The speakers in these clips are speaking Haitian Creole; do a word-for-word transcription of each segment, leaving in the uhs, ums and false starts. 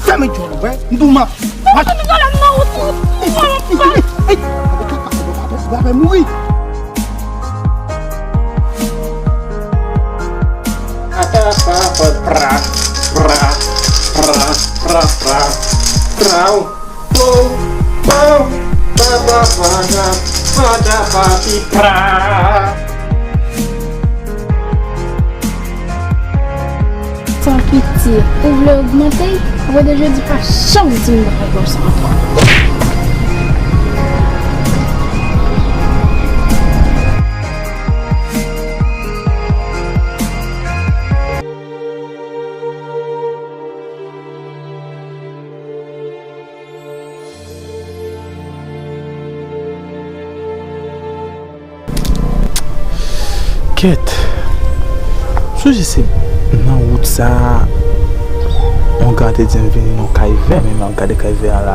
Fèmen djòl ou, wè. M di w m ap. Fèmen djòl m nan wout ou. Ey, ey, ey, ey, ey, ey, ey, mouri. Pra, pra, pra, pra, pra, pra, pra, pra. Pow, pow, pa, pa, pa, pa, pa, pa, pi, pra. San pitye, ou vle ogmante? Vre de jodi pa janm di m bagay konsa ankò. Kèt. Sonje se nan wout sa a, yon gran te di m vini nan kay vè, men m ap gade kay vè a la.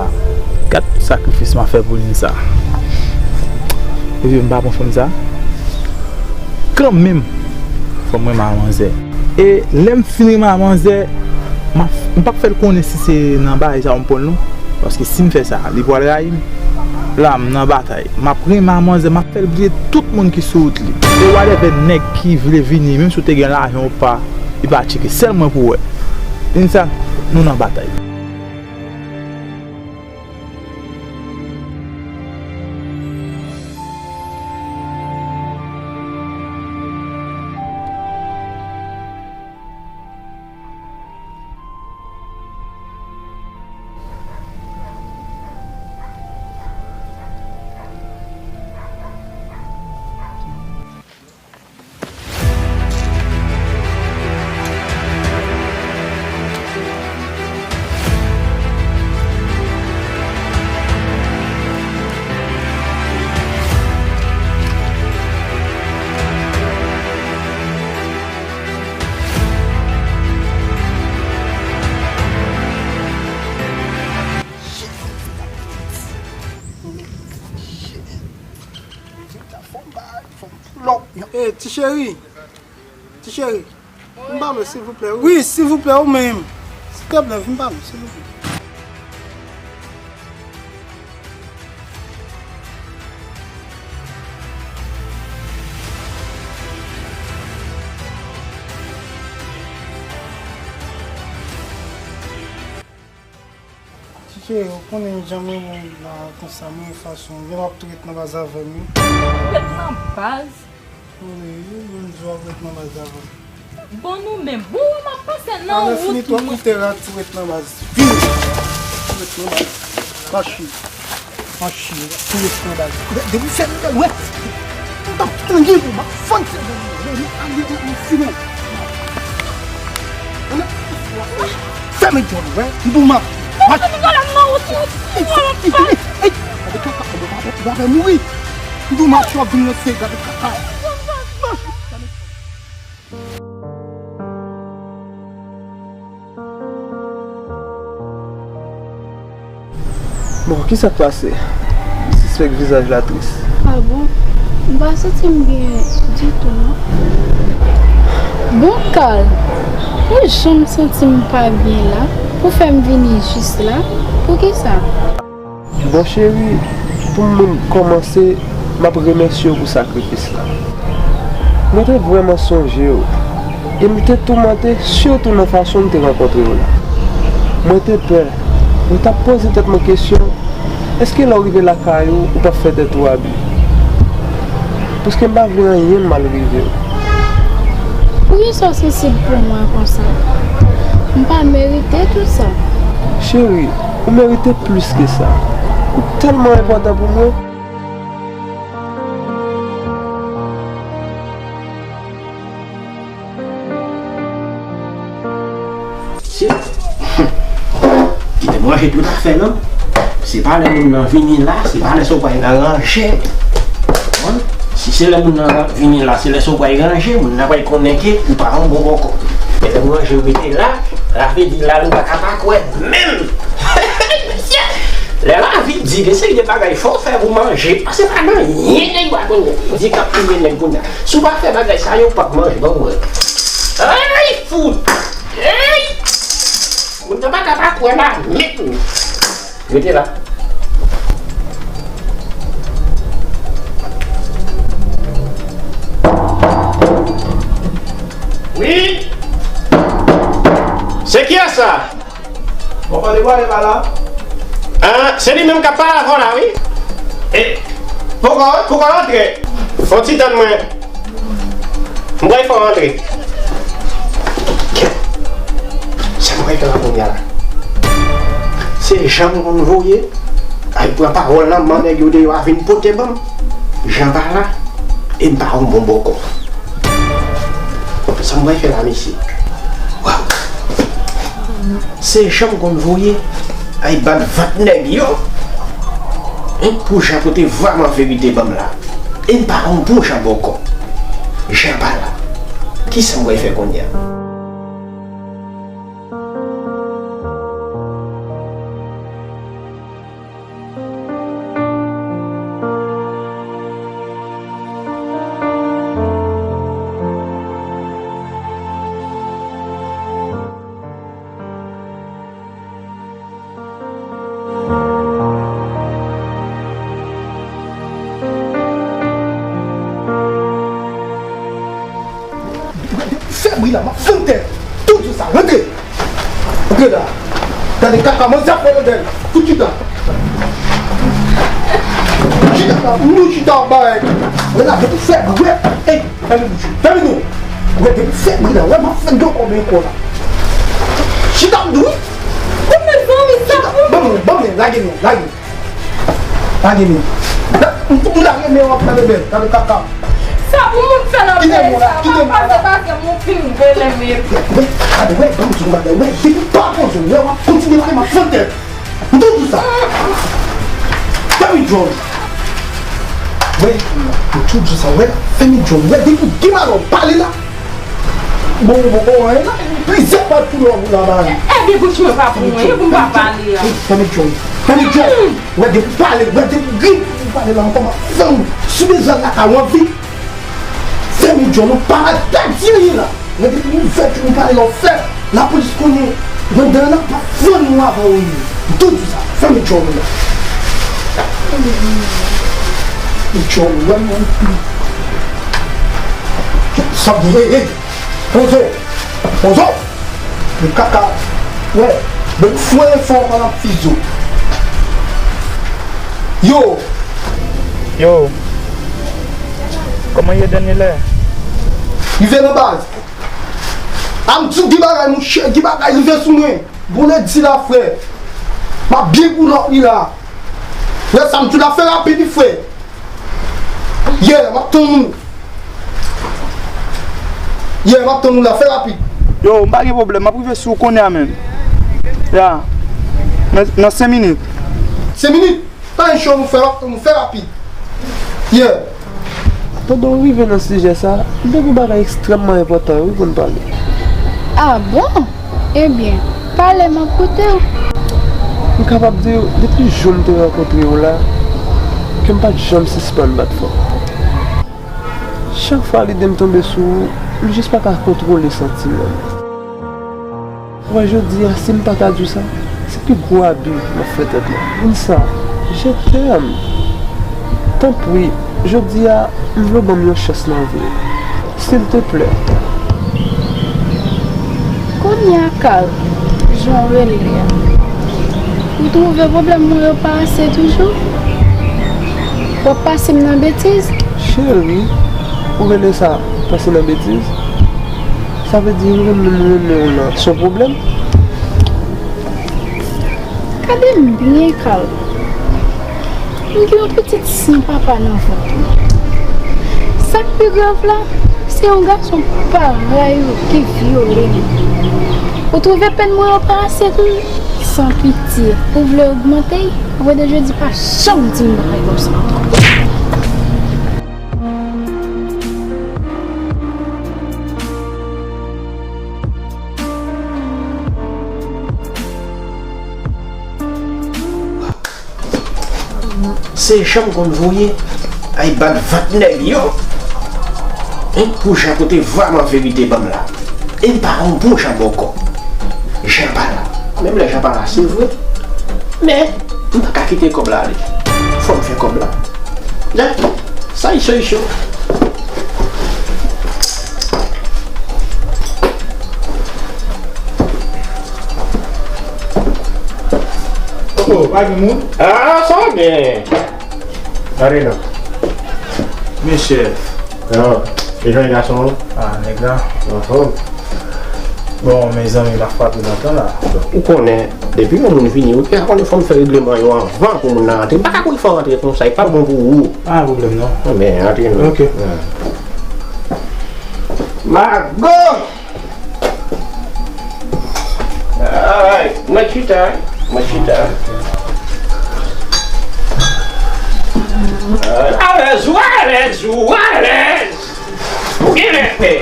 Gad sakrifis m ap fè pou li sa. Epi m pa pran fanm sa. Kanmenm, fò m renmen a manzè. E lè m fin renmen a manzè, m ap, m p ap fè l konnen si se nan bagay sa yo m pran l non. Paske si m fè sa, li pral rayi m. La, m nan batay. M ap renmen a manzè, m ap fè l bliye tout moun ki sou wout li. E whatever nèg ki vle vini, menm si w te gen lajan ou pa, li pa tcheke. Sèl mwen pou wè. Vin sa, nou nan batay. Hey, ti cheri. Ti cheri. Vin ba mwen, silvouplè. Wi, silvouplè, ou menm. Silvouplè, vin ba mwen, silvouplè. Ti cheri, ou konnen jan mwen menm la konsa, mwen fason, gen w ap tou ret nan baz avè m, wi. Ret nan baz? Wi, wi, wi, m di w ap ret nan baz avè m. Bon, nou menm. Bon, w ap pase nan wout mwen. Alè fini twòp koute rat, tou ret nan baz. Vini. Tou ret nan baz. Mache. Mache. Tou ret nan baz. Depi fè m wè. M p ap tann gen pou m ap fann fè m wè. Mwen ale nan fini. Fèmen djòl ou, wè. M di w m ap. Gade kaka, ou pa fè mouri. M di w m ap, w ap vin nan fè, gade kaka. Bon, kisa k pase? M sispèk vizaj la tris. A bon? M pa santi m byen ditou, non. Bon, Carl, ou janm santi m pa byen la, pou fè m vini jis la? Poukisa? Bon, cheri, pou m menm kòmanse, m ap remèsye w pou sakrifis la. Mwen te vrèman sonje w, e m te toumante, sitou nan fason m te rankontre w la. Mwen te pè, mwen t ap poze tèt mwen kesyon, èske lè w rive lakay ou, ou p ap fè tèt ou abi? Paske m pa vle anyen mal rive w. Poukisa w sansib pou mwen konsa? M pa merite tout sa. Cheri, ou merite plis ke sa. Ou tèlman enpòtan pou mwen. Shit. Kite m ranje tout afè nan. Se pa lè moun nan vini la, se pa lè sa w pral ranje. Konprann? Si se lè moun nan vini la, se lè sa w pral ranje, moun nan pral konnen ke ou pa yon bon bòkò. Men lè m ranje w mete la, sa vle di la nou pa ka pa kwè menm. Mesye, lè lavi di gen seri de bagay fò w fè pou manje, se pa nan anyen nèg pa konn di k ap touye nèg kounye a. Si w pa fè bagay sa yo, w p ap manje, ban m wè. Ay, fout! Ay! Ou ta pa ka pa kwè la, mèt ou. Rete la. Wi. Se kiyès sa? Bon, pa debwale pa la. Ah, se li menm k ap pale avè w la, wi. E, poko, poko rantre. Fò ti tann mwen. M pral fè w rantre. Sa m pral fè la kounye a la? Se Jan m konn voye. Ay, pran pawòl nan men nèg yo deyò a vin pote ban m. Jan pa la. E m pa yon bon bòkò. Sa m pral fè la, mesye? Waw! Se Jan m konn voye. Ay, bat vant nèg yo. Hein, pou Jan pote vrèman verite ban m la. E m pa yon bon jan bòkò. Jan pa la. Kisa m pral fè kounye a? Fè bri la, m ap fè tè. Tout jou sa, rantre. Rantre la. Gade kaka, manzè ap fè lodè. Tout chita. Chita la, nou chita an bagay. Wè la, depi fè bri. Ey, fèmen bouch ou. Fèmen nou. Wè, depi fè bri la, wè, m ap fè gwo kòb ankò la. Chita m di wi. Ou mèt vomi sa pou mwen. Ban mwen, ban mwen, lage men, lage. Lage men. M, m lage men w ap gade bèl, gade kaka. Sa pou moun fè nan peyi sa, m ap pase pase moun fin rele men. Wè, wè, gade, wè, ban m di w bagay, wè, depi pa poze w, wè, w ap kontinye pale, m ap fè tè. M tou di w sa. Fèmen djòl. Wè, m tou di w sa, wè, fèmen djòl, wè, depi gen malè w pale la. Bon, bon, bon, hein, la, plizyè fwa tou lò pou la ba. Ebyen bouch mwen pa pou mwen, e pou m pa pale a. Fèmen djòl. Fèmen djòl. Wè, depi pale, wè, depi gri pou pale la, m kòman fè w sou bezwen la ka w anvi. Fèmen djòl, ou pa al pèdi anyen la. Wè, depi ou fè tou, ou pale la, ou fè. Lapolis konnen, wè, dan la pa fann ou avan ou ye. M tou di w sa, fèmen djòl ou la. Fèmen djòl ou, wè, mwen. Sa gen, ey, ey. Poze w. Poze w. Men kaka. Wè. Bon, fwen fò pa nan fizo. Yo. Yo. Kòman ye dènye lè? Rive nan baz. A m di w gen bagay, monchè, gen bagay rive sou mwen. Bon, lè di la, frè. M ap byen pou lòt li la. Lè sa m di w la, fè rapid wi, frè. Yeah, m ap tann ou. Yeah, m ap tann ou la, fè rapid. Yo, m pa gen pwoblèm, m ap rive sou ou kounye a menm. Ya. Nan, nan senk minit. Senk minit? Pa gen cho, nou fè, m ap tann ou, fè rapid. Yeah. Pandan w rive nan sijè sa, m te gen yon bagay ekstrèmman enpòtan wi pou n pale. Ah bon? Ebyen, pale, m ap koute w. M kapab di w, depi jou m te rankontre w la, kè m pa t janm sispann bat fò. Chak fwa lide m tonbe sou ou, m jis pa ka kontwole santiman m. Wè, jodi a, si m pa ta di w sa, se pi gwo abi m ap fè tèt mwen. Moun sa, je t'aime. Tanpri, jodi a, m vle w ban m yon chans nan vi w. Silteplè. Kounye a, Carl, jan w rele a, ou twouve pwoblèm mwen yo pa ase toujou? W ap pase m nan betiz? Cheri, ou rele sa pase nan betiz? Sa vle di ou renmen m renmen w lan se yon pwoblèm? Gade m byen, Carl. M gen yon pitit san papa nan vant mwen. Sa k pi grav la, se yon gason parèy ou ki vyole m. Ou twouve pèn mwen yo pa ase tou? San pitye, ou vle ogmante? Ou wè de jodi pa janm di m bagay konsa ankò. Se Jan m konn voye ay bat vant nèg yo. Hein, pou Jan pote vrèman verite ban m la. E m pa yon bon jan bòkò. Jan pa la. Menm lè jan pa la, se vre. Men, m pa ka kite kòb la ale. Fò m fè kòb la. Jacky, sa icho icho. Oh, pa gen moun? Ah, sa va byen. Antre non. Men chèf. Ah, e jan gason an? Ah, nèg la. Anfòm. Bon, mezanmi, m ap frape lontan la. Ou konnen, depi yon moun vini, ou te konnen fò m fè regleman yo anvan pou moun nan rantre. M pa ka kouri fè w rantre konsa, e pa bon pou ou. Pa gen pwoblèm non. Ah, men, antre non. Ok. Ah. Mago! Ay, mwen chita, mwen chita. Alèz, ou alèz, ou alèz. Ou gen lè fè.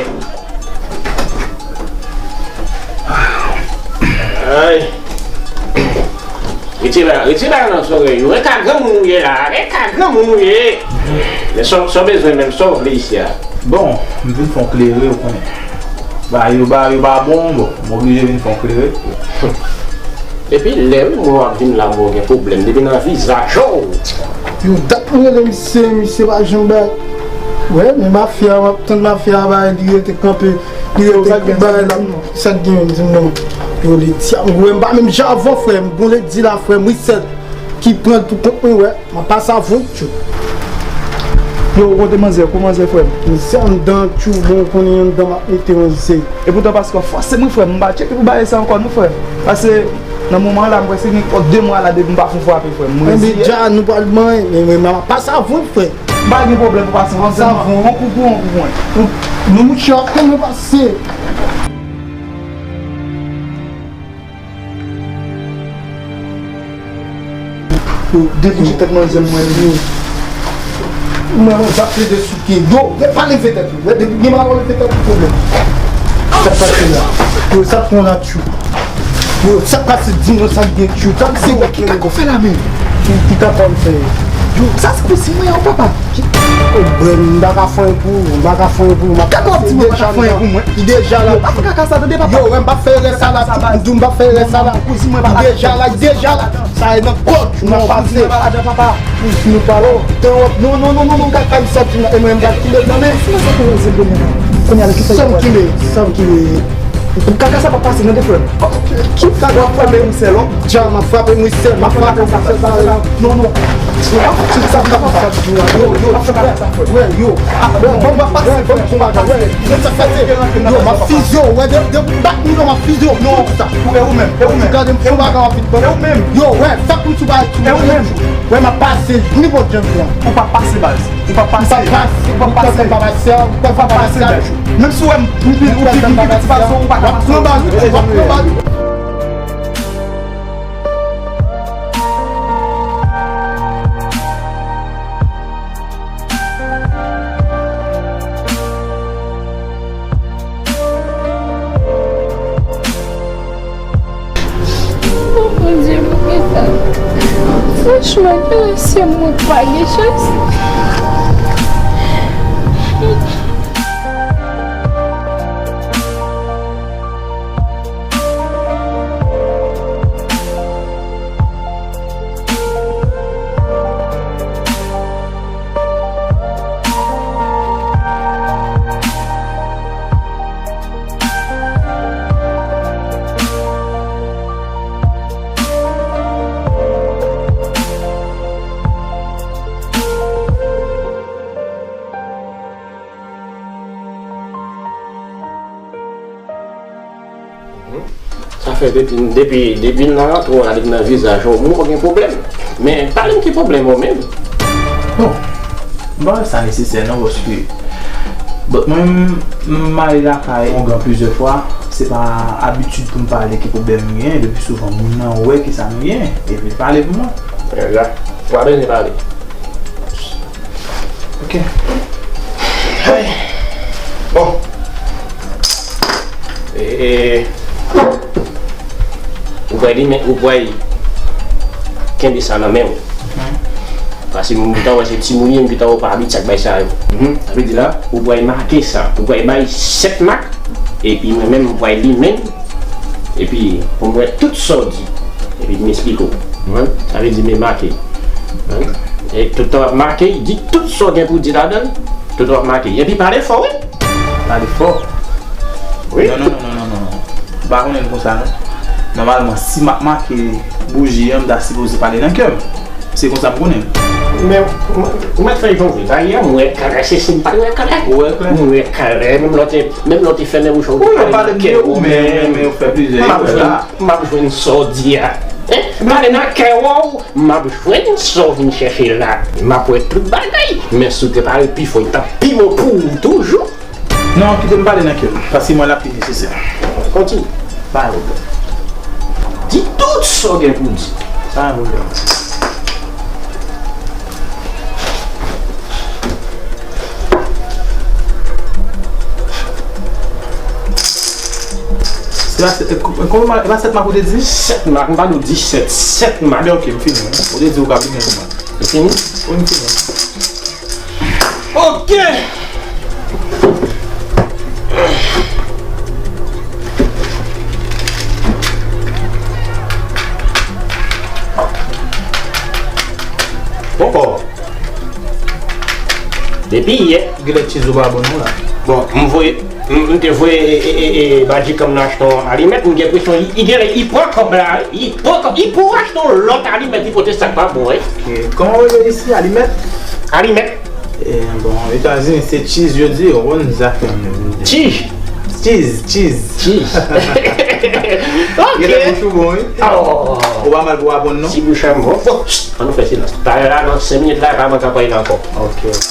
Ay. Retire bagay, retire bagay nan zòrèy ou. E ka granmoun ou ye la, e ka granmoun ou ye. Men sa w, sa w bezwen menm, sa w vle isi a? Bon, m vin fè w klere, ou konnen. Bagay yo, bagay yo pa bon, bon, m oblije vin fè w klere. Depi lè wi mwen w ap vin la mwen gen pwoblèm, depi nan vizaj ou. Yon dat mwen rele misye, misye pa janm bay. Wè, men mafya, m ap tann mafya a bay, li rete kanpe, li rete kout bagay la. Sa k gen menm, di m non. Yo, li di, m wè m pa menm jan avè w, frè m. Bon, li di la, frè m, reset. Ki pran l pou kont mwen, wè. M ap pase avè w, tchou. Yo, ou kote manzè, kou manzè, frè m? Manzè anndan, tchou, bon, ou konnen anndan m ap mete manzè. E poutan, paske w fòse mwen, frè m, m pa tcheke pou bagay sa ankò, non, frè m. Paske, nan moman an la, m prèske gen de mwa la depi m pa fè yon frape, frè m. Mwen, men deja, nou pral manyen, men, men, m ap pase avè w, frè m. M pa gen pwoblèm pou pase, ou konnen, yon kou pou yon kou pou mwen. Nou mouche ap tann nou pase. Yo, depi ki tèt manzè m wè li yo. Mwen, mwen, m ap plede souke. Yo, yo, pa leve tèt ou. Wè, depi gen malè, leve tèt ou, pwoblèm. Sa k pase la? Yo, sa pran la, tchou. Yo, sa k pase, di m non, sa k gen, tchou. Sa k se wè, ki ta ko fè la, men? Ki, ki ta ko fè? Yo, sa se pisi mwen, yo, papa. Ki, o, bwè, m pa ka fè anyen pou ou, m pa ka fè anyen pou ou. Gade w ap di mwen pa ka fè anyen pou mwen. Li deja la. Yo, pa fè kaka sa, tande, papa. Yo, wè, m pa fè erè sa la, tchou. M di w, m pa fè erè sa la. Li deja la, li deja la. Sa e nan kòd, nou pase. Kouzin mwen pa ladan, papa. Kouzin nou pa ladan. Non, non, non, non, non, kaka, sa di la, e mwen, m pa kile nan men. Si mwen sa konnen se demen nan. Kounye a la, ki sa ki pase? San kile, san kile. Kaka sa pa pase nan de frè m. Ki kaka w ap frape m sèl, oh? Dja, m ap frape m wi sèl, m ap frape m sèl, pa la. Non, non. Sa, sa, sa, sa, yo, yo, frè, frè, yo. Ah, bon, bon, m ap pase, bon, bon, bagay, wè. Yo, sa pase. Yo, m ap fizye w, wè, de, de, bat nou, m ap fizye w. Non, sa. E ou menm, e ou menm. Gade m fè bagay rapid, bon. E ou menm. Yo, wè, fè kout sou bagay, e ou menm. Wè, m ap pase, nenpòt jan m fè. Ou p ap pase, baz. Ou p ap pase. M p ap pase. Ou p ap pase. Ou p ap pase, baz. Menm si w wè m, m pi, ou pi, m pi piti pase w, ou pa ka pase. W ap pran bal, wi, w ap pran bal. Oh, Bondye, poukisa? Franchman, ki lè se mwen k pa gen chans? Sa fè depi, depi, depi l nan rantre w la, depi nan vizaj ou, mwen gen pwoblèm. Men, pale m ki pwoblèm ou menm? Bon, m pa wè sa nesesè non, paske, bon, mwen, m, m ale lakay ongan plizyè fwa, se pa abitid pou m pale ki pwoblèm m genyen, le pi souvan moun nan wè ki sa m genyen, epi l pale pou mwen. Egzak. Ou pa bezwen pale. Ok. Hey. Bon. E, ou pral li men, ou pral kenbe sa nan men w. Paske m gentan wè se timoun yo, m gentan wè w pa abitye ak bagay sa yo. Sa vle di la, ou pral make sa, ou pral bay sèt mak, epi mwen menm, m pral li men, Epi, pou m wè tout sa w di. Epi, m esplike w. Konprann? Sa vle di, m make. Konprann? E tout tan w ap make, di tout sa w gen pou di ladan l. Tout tan w ap make. Epi, pale fò, wi. Pale fò? Wi. Non, non, non, non, non, non. M pa konnen l konsa, non. Nòmalman, si m ap make bouji an, m ta sipoze pale nan kè m. Se konsa m konnen. Men, ou mèt fè jan w vle. Dayè, m wè klè, se si m pa t wè klè. Ou wè klè? M wè klè, menm lè w te, menm lè w te fèmen bouch ou, ou te pale nan kè w, men, men, men, ou fè plizyè erè la. M ap jwenn sa w di a. Hein? Pale nan kè w, m ap jwenn sa w vin chèche la. M ap wè tout bagay. Men si w te pale pi fò, li t ap pi bon pou ou toujou. Non, kite m pale nan kè m, paske mwen l ap pi nesesè. Kontinye. Pa gen pwoblèm. Di tout sa w gen pou w di. Pa gen pwoblèm. Se pa sèt, e, ko-, e, konbyen ma-, e pa sèt mak ou te di? Sèt mak, m pa di w disèt, sèt mak. Men ok, m fini, wi. Ou te di ou ka vini pou mwen. Ou fini? Wi, m fini. Ok! Poko. Depi yè. Gilè chiz ou pa bon non la. Bon, m voye, m, m te voye, e, e, e, e, Badjikanm nan achte yon alimèt, m gen enpresyon li, li genlè, li pran kòb la, li pran kòb, li pou achte yon lòt alimèt, li pote sa k pa bon, wi. Ok. Kòman w rele isi? Alimèt? Alimèt. E, bon, Etazini, se cheese yo di, w konn zafè m. Cheese? Cheese, cheese. Cheese. Ok. Genlè bouch ou bon, wi. Oh. Ou pa mal pou aprann, non? Si bouch an bon. Bon, chst, ann nou fè silans. Talè la, nan senk minit la, pa manke anploye l ankò. Ok, ok.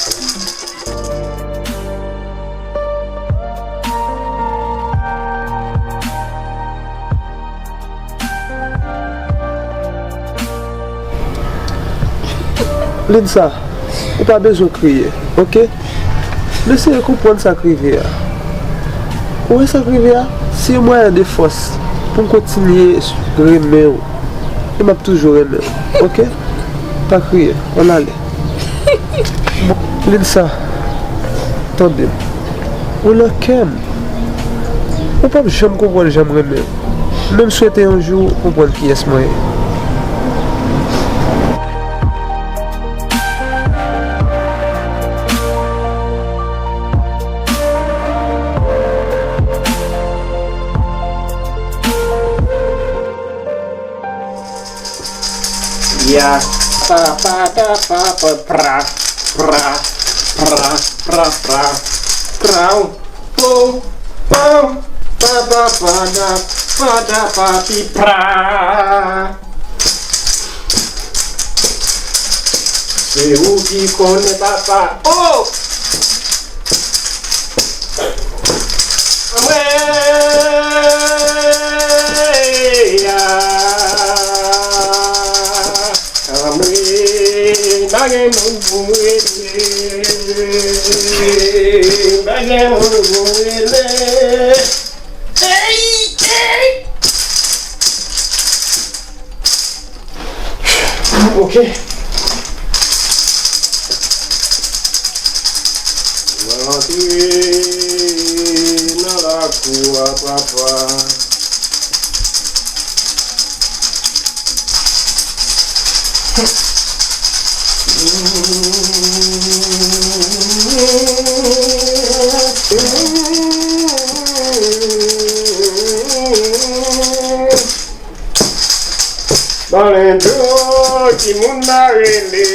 Linsa, ou pa bezwen kriye, oke? M eseye konprann sa k rive a. Ou wè sa k rive a? Se yon mwayen de fòs pou m kontinye renmen w. E m ap toujou renmen w, oke? Pa kriye, ann ale. Bon, Linsa, tande m. Ou nan kè m. Ou p ap janm konprann jan m renmen w. Men m swete yon jou ou konprann kiyès mwen ye. Ya, pa, pa, ta, pa, pa, pra, pra, pra, pra, pra, pra, o, o, pa, pa, pa, da, pa, da, pa, pi, pra. Se ou ki konnen, papa. O! Anmwey, a, anmwey, pa gen moun pou m rele. Pa gen moun pou m rele. Ey, ey. Ok. Rantre nan lakou a papa. Balendo, ki moun m a rele?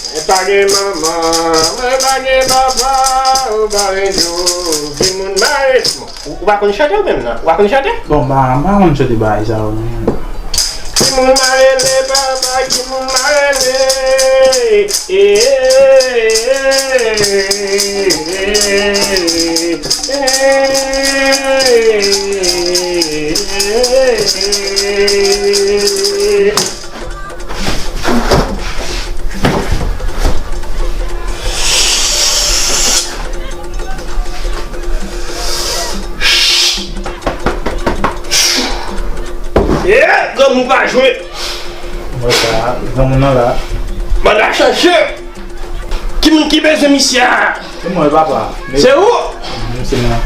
Mwen pa gen manman, mwen pa gen papa, o Balendo, ki moun m a rele? Bon, ou, ou pa konn chante ou menm nan? Ou pa konn chante? Bon, m pa, m pa konn chante bagay sa yo, men. Ki moun m a rele, papa, ki moun m a rele? Eh, eh, eh, eh, eh, eh. Eh, granmoun pa jwe. Mwen sa, granmoun nan la. Banda chache. Ki moun ki bezwen misye a? Se mwen, papa. Se ou? Mhm, se mwen.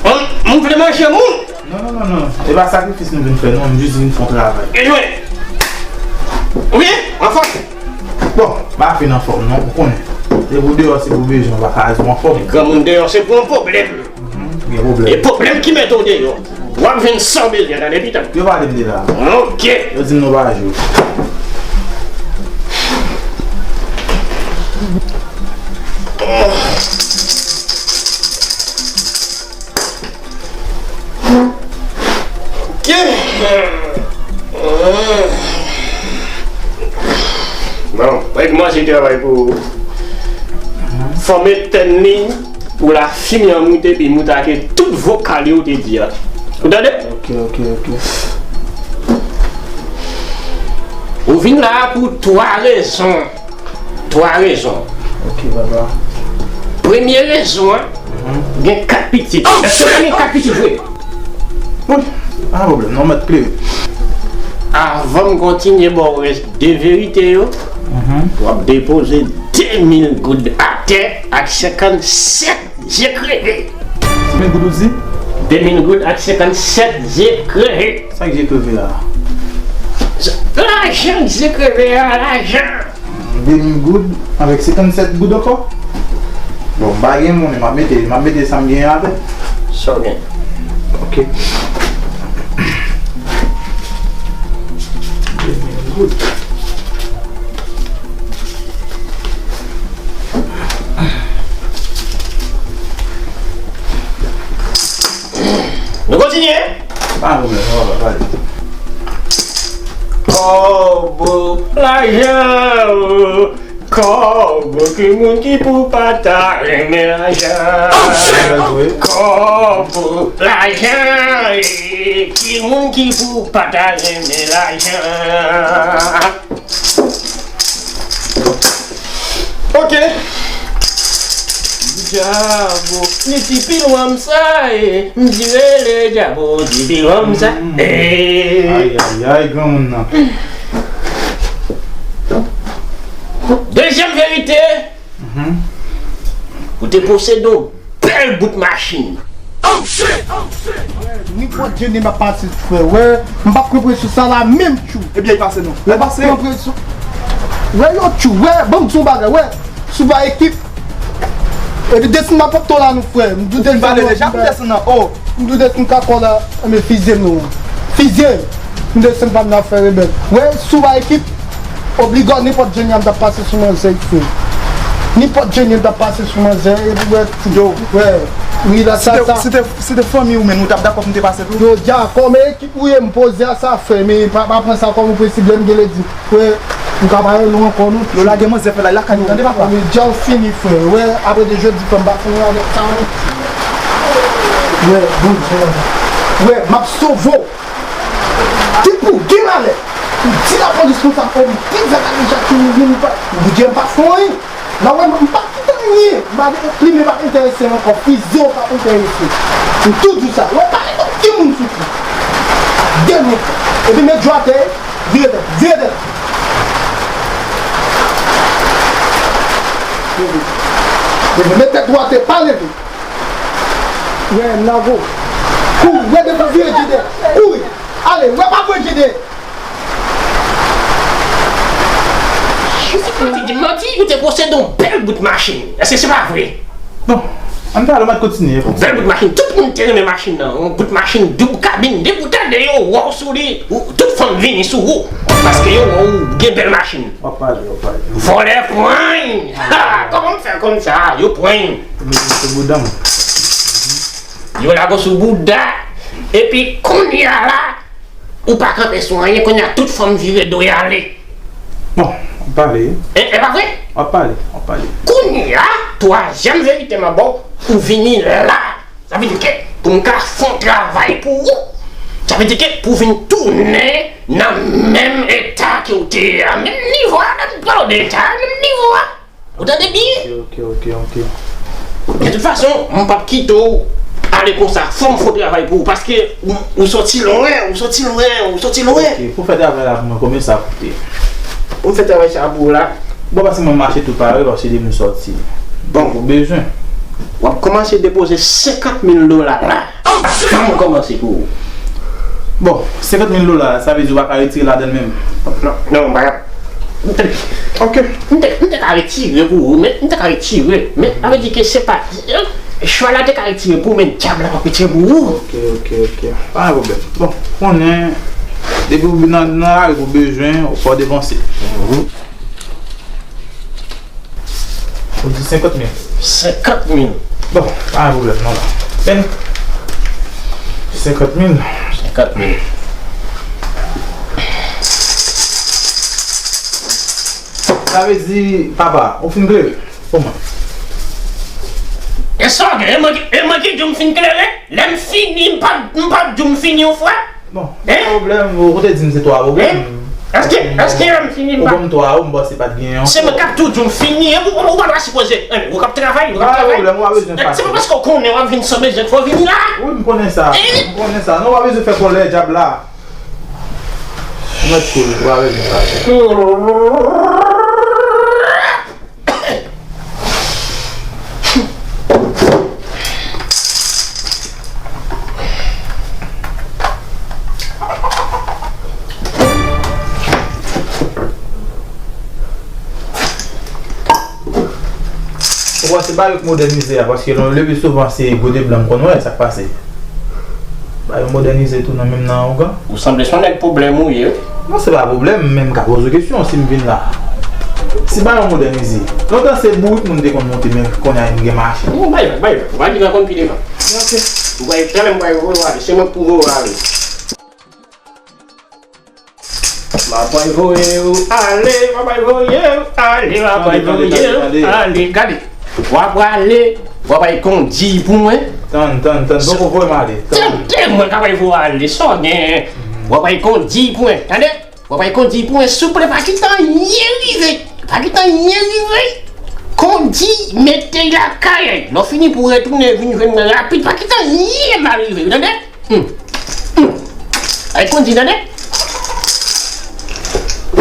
Mwen, mwen vle manje moun. Non, non, non, non. E pa sakrifis nou vin fè, non. M jis vin fè yon travay. Byen jwe! Ou byen? Anfòm? Bon, m pa fin anfòm, non. Ou konnen. Se pou deyò, se pou bezwen. Ou pa ka di w anfòm. Granmoun deyò, se pou yon pwoblèm. Mhm, gen pwoblèm. E pwoblèm ki mete w deyò. W ap jwenn sa w bezwen, tande, pitit. Yo pale m de la. Ok. Yo di m nou pa jwe. Ok. Bon, mwen kòmanse travay pou ou. Fòme tèt li pou lafimya moute, epi moute ak tout vokal yo te di a. Ou tande? Ok, ok, ok. Ou vin la pou twa rezon. Twa rezon. Ok, papa. Premye rezon an, gen kat pitit. Èske w gen kat pitit vre? Wi, pa gen pwoblèm, non, mèt klere. Avan m kontinye ba w rès de verite yo, w ap depoze de mil goud atè ak senkannsèt zye kreve. Senk mil goud ou di? De mil goud ak senkannsèt zye kreve. Sa k zye kreve la? Lajan k zye kreve a, lajan. De mil goud avèk senkannsèt goud ankò? Bon, m pa gen monnen, m ap mete, m ap mete sa m genyen atè. Sa w gen? Ok. De mil goud. Nou kontinye? Pa gen pwoblèm, non, papa, pale. Kòbo, lajan, o. Kòbo, ki moun ki pou pa ta renmen lajan? Kòbo, lajan, e. Ki moun ki pou pa ta renmen lajan? Ok. Djabo, ni ti pilwanm sa, e. M di rele Djabo, ti pilwanm sa, e. Ay, ay, ay, granmoun nan. Dezyèm verite, ou te posede yon bèl bout machin. Nenpòt jan m ap pase, frè, wè, m p ap pran presyon sa la menm tjou. Ebyen, l pase non. L pase. M p ap pran presyon. Wè, yo tjou, wè, ban m di w yon bagay, wè, sou pa ekip. Epi desann m ap pran to la non, frè. M tou desann. Ou vin pale deja pou desann nan, o. M tou desann kakò la, men fizye m non. Fizye m. M desann pa m nan fè rebèl. Wè, sou pa ekip. Obliga, nenpòt jan m t ap pase sou manzè, frè. Nenpòt jan m t ap pase sou manzè, epi wè, yo, wè, wi, la, si sa, te, sa. Si te, si te fanmi ou menm, ou t ap dakò pou m te pase tou? Yo, dakò, men ekip ou ye, m poze a sa, frè, men pa, pa pran sa kòm yon prensip, lè m genlè di, frè, m ka pa rele w ankò, non. Yo lage manzè fè la, lakay li, tande, papa. Men dja w fini, frè, wè, apre de jodi, frè, m pa fini avèk sa, non. Wè, bon, wè, m ap sove w. Ti pou gen malè. Ou di lapolis konsa, o, m te fè bagay Jacqueline vin pa. Ou di m pa fè anyen. La wè, m pa kite anyen. M pa gen plimen, pa enterese m ankò. Fizye w pa enterese. M tou di w sa. Wè, pa gen okenn moun sou kou. Dènye fwa. Epi met dwat, vire tèt, vire tèt. Leve. Leve, met tèt dwat, pa leve. Wè, m nan gwo. Kouri, wè, depi w vire, jede. Kouri. Ale, wè, pa pran jede. Ou di m manti, ou te posede yon bèl bout machin. Èske se pa vre? Bon, ann pale, m ap kontinye. Bèl bout machin, tout moun te renmen machin nan. Yon bout machin doub kabin, depi w tande yo wè w sou li, ou, tout fanm vini sou ou. Paske yo wè w gen bèl machin. W ap pale, w ap pale. Vòlè pran! Ha! Kòman m fè konn sa? Yo pran! Yo mete sou bouda m. Yo lage w sou bouda. Epi kounye a la, ou pa kanpe sou anyen, kounye a tout fanm vire do y ale. Bon, w ap pale. E, e pa vre? W ap pale, w ap pale. Kounye a, twazyèm verite m ap ba w, ou vini la. Sa vle di ke pou m ka fè yon travay pou ou, sa vle di ke pou w vin tounen nan menm eta ke w te ye a, menm nivo a, menm, pa de eta, menm nivo a. Ou tande byen? Ok, ok, ok, ok. De tout fason, m p ap kite w ale konsa. Fò m fè yon travay pou ou, paske ou, ou soti lwen, ou soti lwen, ou soti lwen. Ok, pou fè travay la pou mwen, konbyen sa koute? Pou m fè travay sa pou ou la, Bon, paske mwen mache tou pare, paske depi m sòti. Bon. Ou bezwen. W ap kòmanse depoze senkant mil dola la. Sa mwen kòmanse pou ou. Bon, senkant mil dola, sa vle di ou pa ka retire ladan l menm? Non, non, m pa ka. M te, Ok. M te, m te ka retire pou ou, men m te ka retire. Men, sa vle di ke se pa, chwa la te ka retire pou ou, men dyab la p ap retire pou ou. Ok, ok, ok. Pa gen pwoblèm. Bon, konnen, depi ou nan, nan lari pou bezwen, ou fò depanse. Mhm. Ou di senkant mil. Senkant mil. Bon, pa gen pwoblèm, non, la. Men, senkant mil. Senkant mil. Sa vle di, papa, ou fin klere? Kòman? E sa w gen? E mwen ki, e mwen ki di w m fin klere? Lè m fini, m p ap, m p ap di w m fini yon fwa? Bon, pa gen pwoblèm, ou te di m se twa pwoblèm. Èske, èske lè m fini m pa. Pwoblèm twa ou, m panse pa t gen yon. Se mwen k ap tou di w m fini, e ou, ou, ou pa ta sipoze. Ou k ap travay, ou k ap travay. Pa gen pwoblèm, ou pa bezwen fache. Se pa paske w konnen w ap vin san bezwen fò w vini la. Wi, m konnen sa. M konnen sa. Non, ou pa bezwen fè kòlè dyab la. Ou mèt cool, ou pa bezwen fache. Ou wè, se bagay k modènize a, paske le pi souvan se gode blan m konn wè, sa k pase. Ba yo modènize tou nan menm nan ougan. Ou sanble se yon nèg pwoblèm ou ye, wi. Non, se pa pwoblèm, men m ka poze w kesyon si m vin la. Si ba yo modènize. Lontan se bourik moun te konn monte, men kounye a m gen machin. Ou bay, bay, ou pa di nan konn pi devan. Ok. Ou bay, talè m bay voye w ale, se mwen k pou voye w ale. M ap bay voye w ale, m ap bay voye w ale, m ap bay voye w ale. Gade. W ap prale, w ap bay kondi pou mwen. Tann, tann, tann, poko voye m ale. Tann. Tande mwen k ap bay voye w ale, sa w gen. W ap bay kondi pou mwen, tande? W ap bay kondi pou mwen, souple, pa kite anyen rive. Pa kite anyen rive. Kondi, mete l lakay. Lè w fini pou w retounen, vin jwenn mwen rapid, pa kite anyen mal rive, tande? Hmm. Hmm. Ay kondi, tande?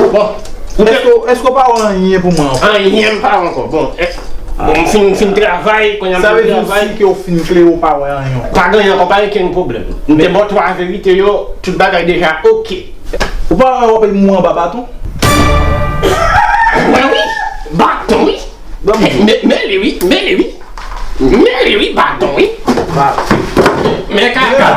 Bon. Èske, èske w pa wè anyen pou mwen ankò? Anyen m pa wè ankò. Bon, eh, bon, m fin, m fin travay, kounye a m fin travay. Sa vle di w si ke w fin klere w pa wè anyen ankò? Pa gen anyen ankò, pa gen kenn pwoblèm. M te ba w twa verite yo, tout bagay deja oke. Ou pa wè w ap mouri anba baton? Mwen wi, baton wi. Ban m di. Men, men li wi, men li wi. Men li wi, baton wi. Ba. Men kaka.